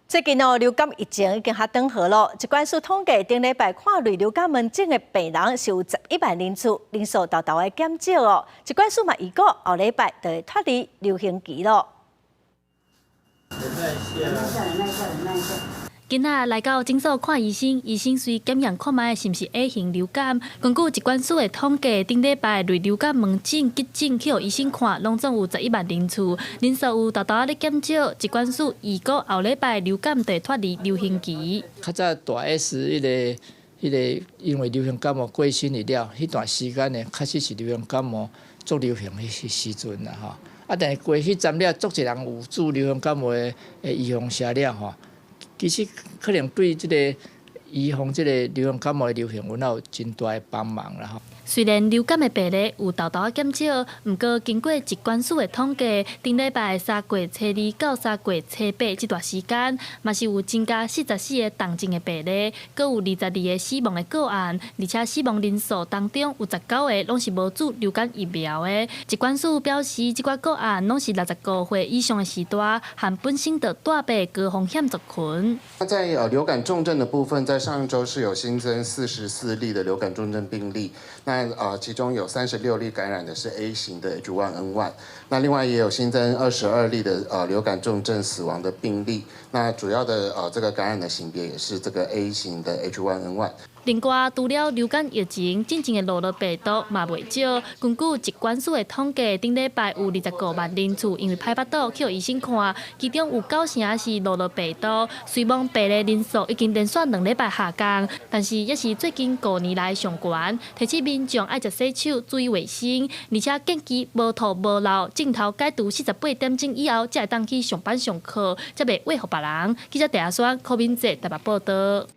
最近哦，流感疫情已經較轉好囉。疾管署統計，頂禮拜看類流感門診的病人是有11萬人次，人數沓沓的減少哦。疾管署嘛預估後禮拜就會脫離流行期囉。囡仔來到診所看醫生，醫生隨檢驗看覓是毋是 A 型流感。根據疾管署的統計，頂禮拜類流感門診急診去予醫生看，攏總有十一萬人次，人數有沓沓仔咧減少。疾管署預估後禮拜流感就會脫離流行期。較早大 S 彼個，因為流行感冒過身去了，彼段時間呢，確實是流行感冒足流行彼時陣啦吼。啊，但是過彼陣了，足濟人有注流行感冒的預防射了吼。其實可能對這個預防這個流行感冒的流行，有有真大的幫忙啦吼。雖然流感的病例有沓沓仔減少，毋過經過疾管署的統計，頂禮拜3月初2到3月初8這段時間，嘛是有增加44個重症的病例，閣有22個死亡的個案，而且死亡人數當中有19個攏是無注流感疫苗的。疾管署表示，這寡個案攏是65歲以上的序大，和本身就帶病高風險族群。那在流感重症的部分，在上一周是有新增44例的流感重症病例。那其中有36例感染的是 A 型的 H1N1，那另外也有新增22例的流感重症死亡的病例，那主要的這個感染的型別也是這個 A 型的 H1N1。另外，除了流感疫情，進前的諾羅病毒嘛袂少。根據疾管署的統計，頂禮拜有25萬人次因為歹腹肚去予醫生看，其中有九成是諾羅病毒。雖罔病例人數已經連續2禮拜下降，但是也是最近5年來上懸。提醒民眾愛常洗手、注意衛生，而且建議無吐無漏，症頭解除48點鐘以後，才會當去上班上課，才袂禍予別人。記者鄭阿雙、柯敏哲台北報導。